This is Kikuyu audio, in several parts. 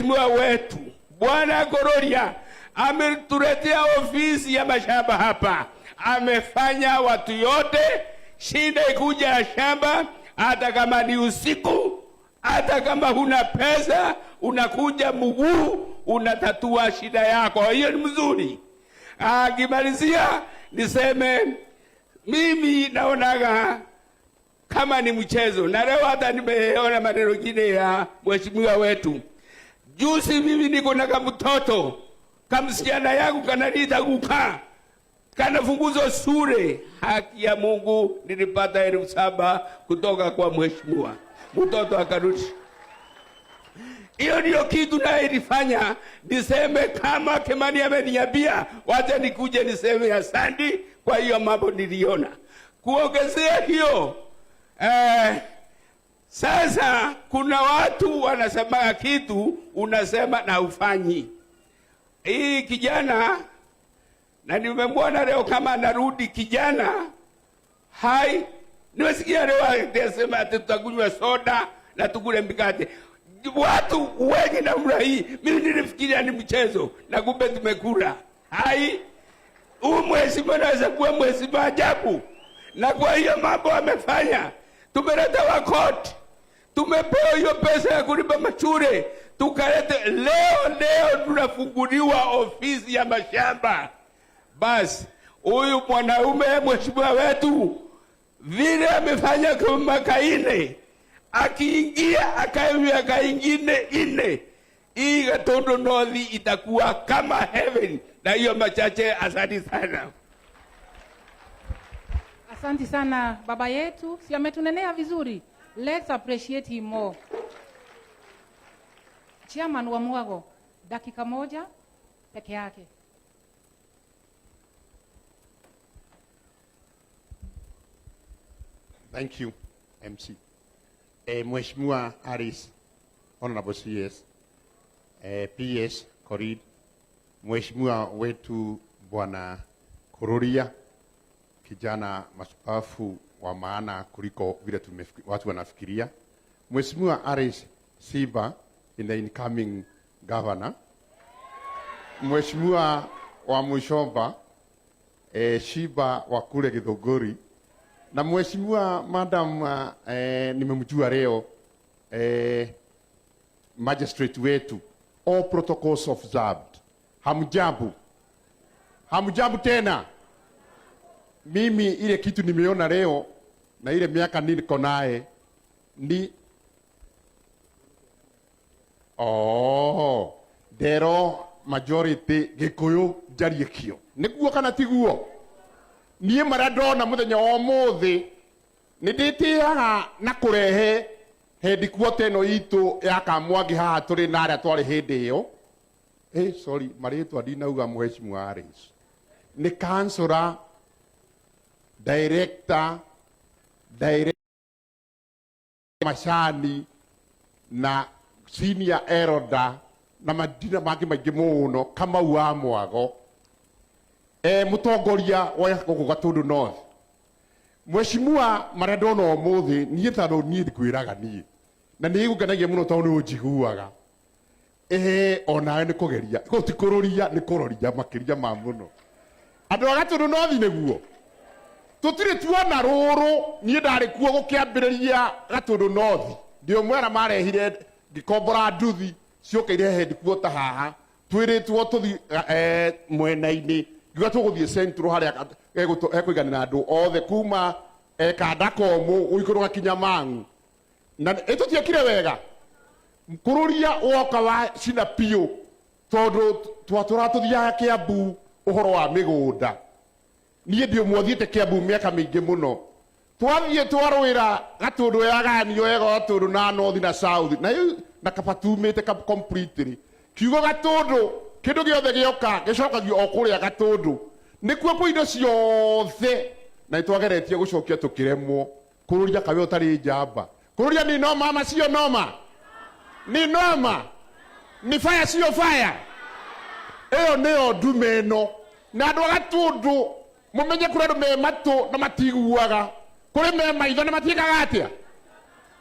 Mheshimiwa wetu Bwana Kururia ametuletea ofisi ya mashamba hapa, amefanya watu yote shida ikuja ya shamba, hata kama ni usiku, hata kama huna pesa, unakuja mguu, unatatua shida yako. Hiyo ni mzuri. Akimalizia niseme mimi naonaga kama ni mchezo, na leo hata nimeona maneno mengine ya mheshimiwa wetu juzi. Mimi niko na kamtoto kamsichana yangu kananiita kukaa kanafunguzwa shule. Haki ya Mungu, nilipata 7,000 kutoka kwa mheshimiwa, mtoto akarudi. Hiyo ndio kitu naye ilifanya niseme kama Kimani ameniambia, wacha nikuje niseme asante kwa hiyo mambo niliona. Kuongezea hiyo sasa kuna watu wanasema kitu unasema na ufanyi. Hii kijana na nimemwona leo kama anarudi kijana hai, nimesikia leo akisema ati tutakunywa soda na tukule mikate. Watu wengi namna hii, mimi nilifikiria ni mchezo na kumbe tumekula. Hai, huu mheshimiwa anaweza kuwa mheshimiwa ajabu, na kwa hiyo mambo amefanya, tumeleta wakoti, tumepewa hiyo pesa ya kulipa mashule, tukalete leo. Leo tunafunguliwa ofisi ya mashamba. Basi huyu mwanaume mheshimiwa wetu vile amefanya kwa miaka 4, akiingia akae miaka ingine 4, hii Gatundu North itakuwa kama heaven. Na hiyo machache, asante sana. Asante sana baba yetu, si ametunenea vizuri. Let's appreciate him more. Chairman wa Mwago, dakika moja peke yake. Thank you, MC. Mheshimiwa Harris, Honorable CS, PS Korir, Mheshimiwa wetu Bwana Kururia, kijana mashupavu wa maana kuliko vile watu wanafikiria. Mheshimiwa Harris Simba, in the incoming governor. Mheshimiwa wa Mushomba, Shiba wa kule Githunguri, na Mheshimiwa Madam, nimemjua leo, magistrate wetu, all protocols observed. Hamjambo? Hamjambo tena? Mimi ile kitu nimeona leo na ile miaka niko naye ni oh, ndero majority Gikuyu njarie kio niguo kana tiguo? Niĩ marĩa ndona mũthenya wa ũmũthĩ nĩ ndĩtĩaga na kũrehe headquarter ĩno itũ ya Kamwangi haha tũrĩ na arĩa twarĩ hĩndĩ ĩyo. Sorry, marĩtwa ndinauga. Mheshimiwa Harris nĩ councillor, director, director macani na senior elder na madina mangĩ maingĩ mũno. Kamau wa Mwago, mũtongoria wa gũkũ Gatundu North. Mheshimiwa, marĩa ndona ũmũthĩ niĩ tondũ niĩ ndikwĩraga niĩ na nĩ gũkenagia mũno tondũ nĩ ũnjiguaga. Onawe nĩ kũgeria kũu ti kũrũria, nĩ kũroria makĩria ma mũno andũ a Gatundu North nĩguo tũtirĩ tuona rũrũ. Niĩ ndarĩ kuo gũkĩambĩrĩria Gatundu North, ndĩ ũmwe arĩa marehire ngĩkombora nduthi ciũkĩire headquarter haha, twĩrĩtwo tũthi mwena-inĩ, ngiuga tũgũthiĩ central harĩa hekũiganĩra andũ othe kuma kanda komũ gũikũrũka kinya Mang'u, na ĩtũtiekire wega kũrũria woka wa cina piũ tondũ twatũra tũthiaga Kiambu ũhoro wa mĩgũnda. Niĩ ndĩ ũmwe ũthiĩte Kiambu mĩaka mĩingĩ mũno, twathiĩ twarũĩra Gatundu yagayanio wega Gatundu na North na South na rĩu na kaba tumĩte completely kiugo Gatundu, kĩndũ gĩothe gĩoka gĩcokagio o kũrĩa Gatundu, nĩkuo kwĩ indo ciothe, na nĩtwageretie gũcokia tũkĩremwo. Kũrũria kawe ũtarĩ njamba, kũrũria ni noma ama sio noma? Ni noma, ni fire, sio fire? Ĩyo nĩyo ndume ĩno, na andũ a Gatundu mũmenye kũrĩ andũ me matũ na matiguaga, kũrĩ me maitho na matiĩkaga atĩa.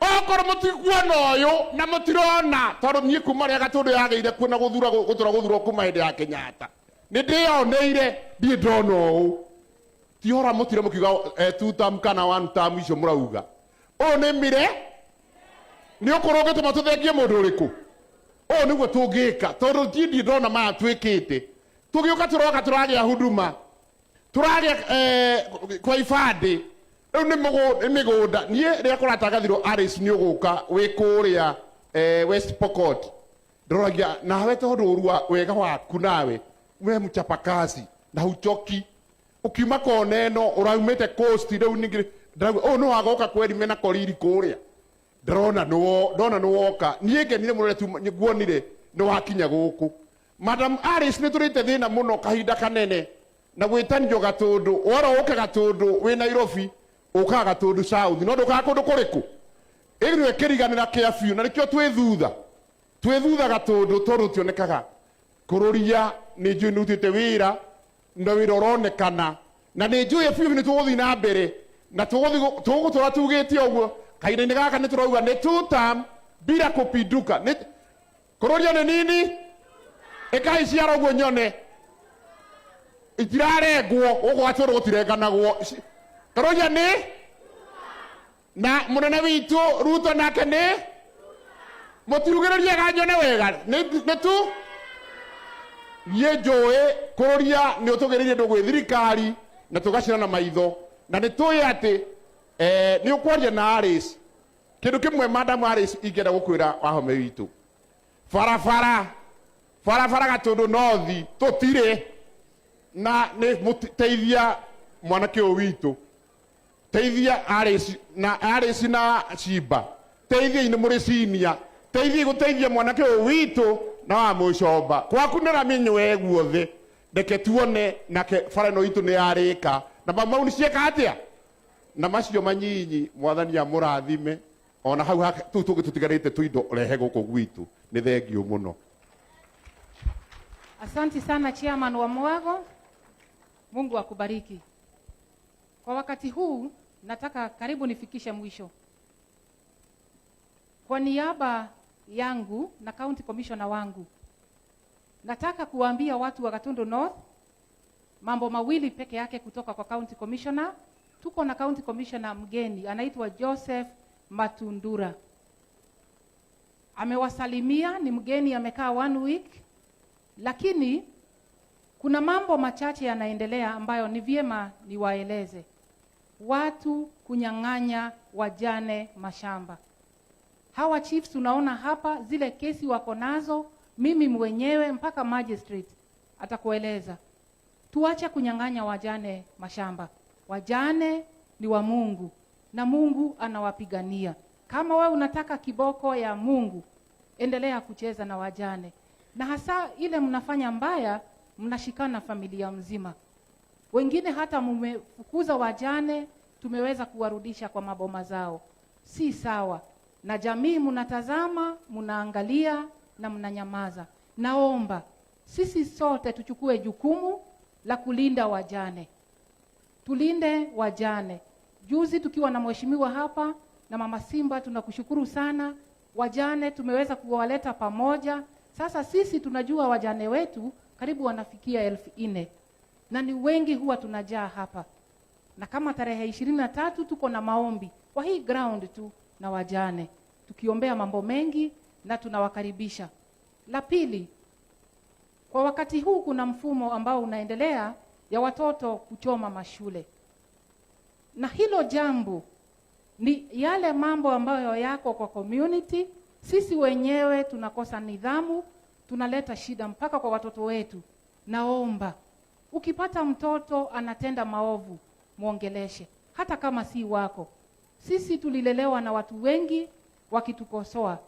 Okorwo mũtikuona ũyũ na mũtirona tondũ niĩ kuma rĩa Gatũndũ yagĩire kuo na gũthura gũtũra gũthurwo kuma hĩndĩ ya Kenyatta nĩ ndĩyoneire ndirĩ ndona ũũ. Ti hora mũtire mũkiuga two term kana one term icio mũrauga. Ũyũ nĩ mire nĩ ũkũrũ ũngĩtũma tũthengie mũndũ ũrĩkũ? Ũũ nĩguo tũngĩka tondũ niĩ ndirĩ ndona maya twĩkĩte. Tũgĩũka tũroka tũragĩa huduma, tũragĩa kwa ibandĩ. Rĩu nĩ mĩgũnda. Niĩ rĩrĩa kũratangathirwo Alice nĩ ũgũka wĩ kũrĩa West Pokot, ndĩroragia nawe tondũ ũru wa wega waku nawe we mchapakazi na huchoki, ukiuma kona ĩno ũraumĩte coast rĩu ningĩ ndĩrauga ũyũ nĩ wagoka kweri mena koriri kũrĩa ndĩrona nĩwo ndona nĩwoka. Niĩ ngenire mũno rĩrĩa nguonire nĩ wakinya gũkũ. Madam Alice nĩ tũrĩte thĩna mũno kahinda kanene na gwĩtanio Gatũndũ. Wora ũke Gatũndũ wĩ Nairobi ũkaga Gatũndũ South no ndũkaga kũndũ kũrĩkũ ĩrĩwe kĩriganĩra kĩa biũ na nĩkĩo twĩ thutha twĩ thutha Gatũndũ tondũ tionekaga kũrũria. Nĩ njũĩ nĩ ũrutĩte wĩra na wĩra ũronekana na nĩ njũĩ biũ nĩ tũgũthiĩ na mbere na tũgũtũra tugĩte ũguo. Kahinda-inĩ gaka nĩ tũrauga nĩ two term bila kupinduka. Nĩ kũrũria nĩ nini ĩkai ciara ũguo nyone itirarengwo gũkũ Gatũndũ gũtirenganagwo. Kũrũria nĩ na mũnene witũ Ruto nake nĩ mũtirugĩrĩrie ganyone wega nĩ tu niĩ njũĩ kũrũria nĩ ũtũgĩrĩirie ndũ gwĩ thirikari na tũgacina na maitho na nĩ tũĩ atĩ nĩ ũkwaria na Alice. Kĩndũ kĩmwe Madam Alice ingĩenda gũkwĩra wahome witũ, barabara barabara Gatũndũ North tũtirĩ na nĩ mũteithia mwanake ũyũ witũ, teithia Alice na Alice na Simba, teithiai nĩ mũrĩ senior, teithiai gũteithia mwanake ũyũ witũ na wa mũcomba kwaku nĩ ramĩnywe guothe, reke tuone nake bara ĩno itũ nĩ yarĩka na mau nĩ cieka atĩa na macio manyinyi. Mwathani amũrathime ona hau tũu tũngĩ tũtigarĩte tũindo rehe gũkũ gwitũ. Nĩ thengiũ mũno. Asante sana chairman wa Mwago. Mungu akubariki. Kwa wakati huu nataka karibu nifikishe mwisho. Kwa niaba yangu na county commissioner wangu, nataka kuambia watu wa Gatundu North mambo mawili peke yake kutoka kwa county commissioner. Tuko na county commissioner mgeni anaitwa Joseph Matundura. Amewasalimia, ni mgeni, amekaa 1 week, lakini kuna mambo machache yanaendelea ambayo ni vyema niwaeleze. Watu kunyang'anya wajane mashamba. Hawa chiefs tunaona hapa zile kesi wako nazo, mimi mwenyewe mpaka magistrate atakueleza. Tuache kunyang'anya wajane mashamba. Wajane ni wa Mungu na Mungu anawapigania. Kama wewe unataka kiboko ya Mungu, endelea kucheza na wajane. Na hasa ile mnafanya mbaya, mnashikana familia mzima. Wengine hata mmefukuza wajane, tumeweza kuwarudisha kwa maboma zao. Si sawa. Na jamii mnatazama, mnaangalia na mnanyamaza. Naomba sisi sote tuchukue jukumu la kulinda wajane. Tulinde wajane. Juzi tukiwa na mheshimiwa hapa na Mama Simba, tunakushukuru sana. Wajane tumeweza kuwaleta pamoja. Sasa sisi tunajua wajane wetu karibu wanafikia 4,000. Na ni wengi huwa tunajaa hapa. Na kama tarehe 23 tuko na maombi kwa hii ground tu na wajane, tukiombea mambo mengi na tunawakaribisha. La pili, kwa wakati huu kuna mfumo ambao unaendelea ya watoto kuchoma mashule. Na hilo jambo ni yale mambo ambayo yako kwa community. Sisi wenyewe tunakosa nidhamu, tunaleta shida mpaka kwa watoto wetu. Naomba ukipata mtoto anatenda maovu, muongeleshe, hata kama si wako. Sisi tulilelewa na watu wengi wakitukosoa.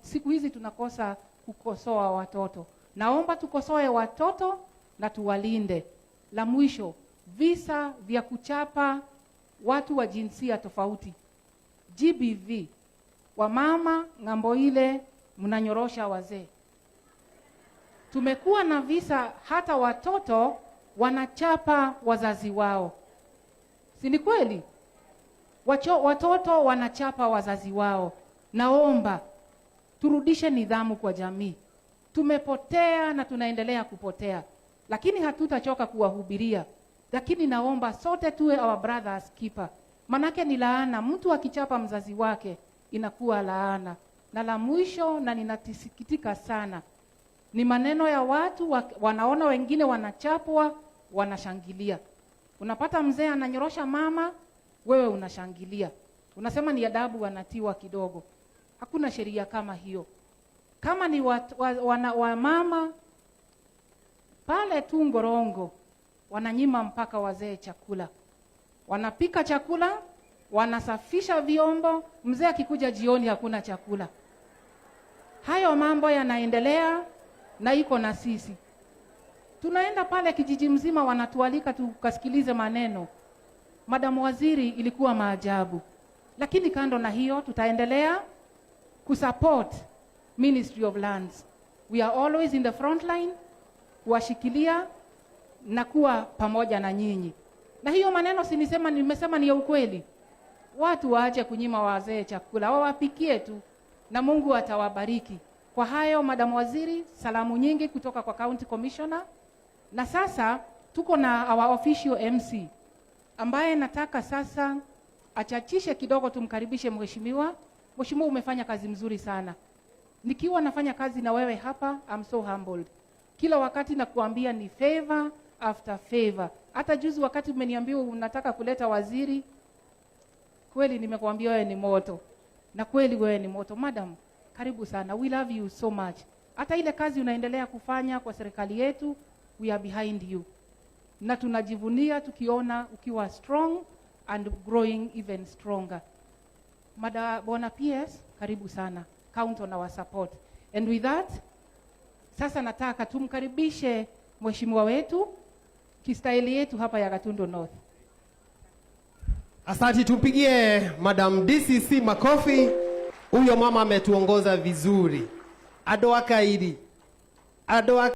Siku hizi tunakosa kukosoa watoto. Naomba tukosoe watoto na tuwalinde. La mwisho, visa vya kuchapa watu wa jinsia tofauti, GBV. Wamama ng'ambo ile mnanyorosha wazee. Tumekuwa na visa hata watoto wanachapa wazazi wao. Si ni kweli? Watoto wanachapa wazazi wao. Naomba turudishe nidhamu kwa jamii. Tumepotea na tunaendelea kupotea, lakini hatutachoka kuwahubiria. Lakini naomba sote tuwe our brother's keeper, manake ni laana. Mtu akichapa mzazi wake inakuwa laana. Na la mwisho, na ninasikitika sana, ni maneno ya watu wanaona wengine wanachapwa, wanashangilia. Unapata mzee ananyorosha mama, wewe unashangilia, unasema ni adabu, wanatiwa kidogo. Hakuna sheria kama hiyo. Kama ni wamama pale tu Ngorongo wananyima mpaka wazee chakula, wanapika chakula, wanasafisha vyombo, mzee akikuja jioni hakuna chakula. Hayo mambo yanaendelea na iko na sisi. Tunaenda pale kijiji mzima, wanatualika tukasikilize maneno. Madam Waziri, ilikuwa maajabu. Lakini kando na hiyo, tutaendelea kusupport Ministry of Lands. We are always in the front line kuwashikilia na kuwa pamoja na nyinyi. Na hiyo maneno si nisema, nimesema ni ya ukweli. Watu waache kunyima wazee chakula, wawapikie tu na Mungu atawabariki. Kwa hayo, Madam Waziri, salamu nyingi kutoka kwa County Commissioner. Na sasa tuko na our official MC ambaye nataka sasa achachishe kidogo, tumkaribishe mheshimiwa. Mheshimiwa, umefanya kazi mzuri sana. Nikiwa nafanya kazi na wewe hapa, I'm so humbled. Kila wakati nakuambia ni favor after favor. Hata juzi wakati umeniambia unataka kuleta waziri, kweli nimekuambia wewe ni moto. Na kweli wewe ni moto. Madam, karibu sana. We love you so much. Hata ile kazi unaendelea kufanya kwa serikali yetu, we are behind you. Na tunajivunia tukiona ukiwa strong and growing even stronger. Mada, Bwana PS, karibu sana. Count on our support. And with that, sasa nataka tumkaribishe mheshimiwa wetu kistaili yetu hapa ya Gatundu North. Asante, tumpigie Madam DCC makofi. Huyo mama ametuongoza vizuri. Adoa kairi. Adoa.